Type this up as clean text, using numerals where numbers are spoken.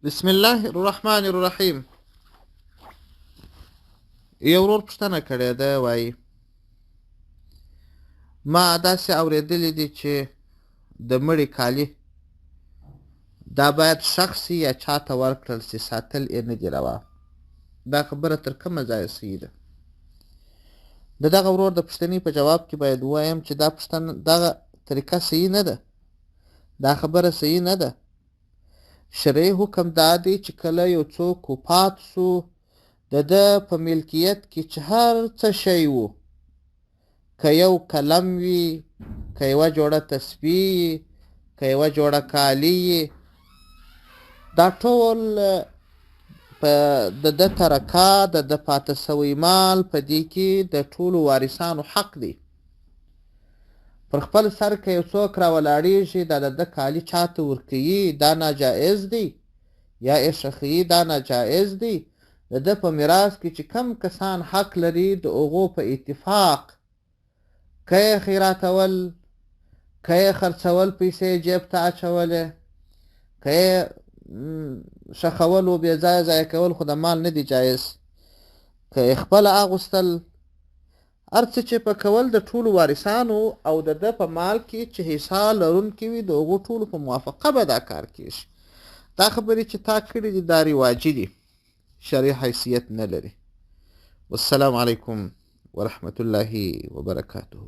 بسم الله الرحمن الرحیم. یو ورور پوښتنه کړې ده، وایي ما داسې اورېدلي دي چې د مړي کالي دا باید شخصي یا چاته ورکړل سي، ساتل یې نه دي روا. دا خبره تر کومه ځایه صحیح ده؟ د دغه ورور د پوښتنې په جواب کې باید ووایم چې دا پوښتنه، دغه طریقه صحیح نه ده، دا خبره صحیح نه ده. شرعي حکم دا دی چې کله یو څوک وفات سو، د ده په ملکیت کې چې هر څه شی وو، که یو قلم وي، که یوه جوړه تسبیح وي، که یوه جوړه کالي وي، دا ټول په د ده ترکه، د ده پاته سوی مال، په دې کې د ټولو وارثانو حق دی. پر خپل سر که یو څوک راولاړیږي، دا د ده کالي چاته ورکوي، دا ناجایز دی، یا یې ښخوي، دا ناجایز دی. د ده په میراث کې چې کم کسان حق لري، د هغو په اتفاق که یې خیراتول، که یې خرڅول، پیسې یې جیب ته اچولې، که یې ښخول و بې ځایه ضایع کول خو د مال نه دي جایز، که یې خپله اغوستل، هر څه چې په کول د ټولو وارثانو او د ده په مال کې چې حصه لرونکي وي، د هغو ټولو په موافقه به دا کار کېږي. دا خبرې چې تا کړې دي دا رواجي دي، شرعي حیثیت نه لري. والسلام علیکم ورحمة الله وبرکاته.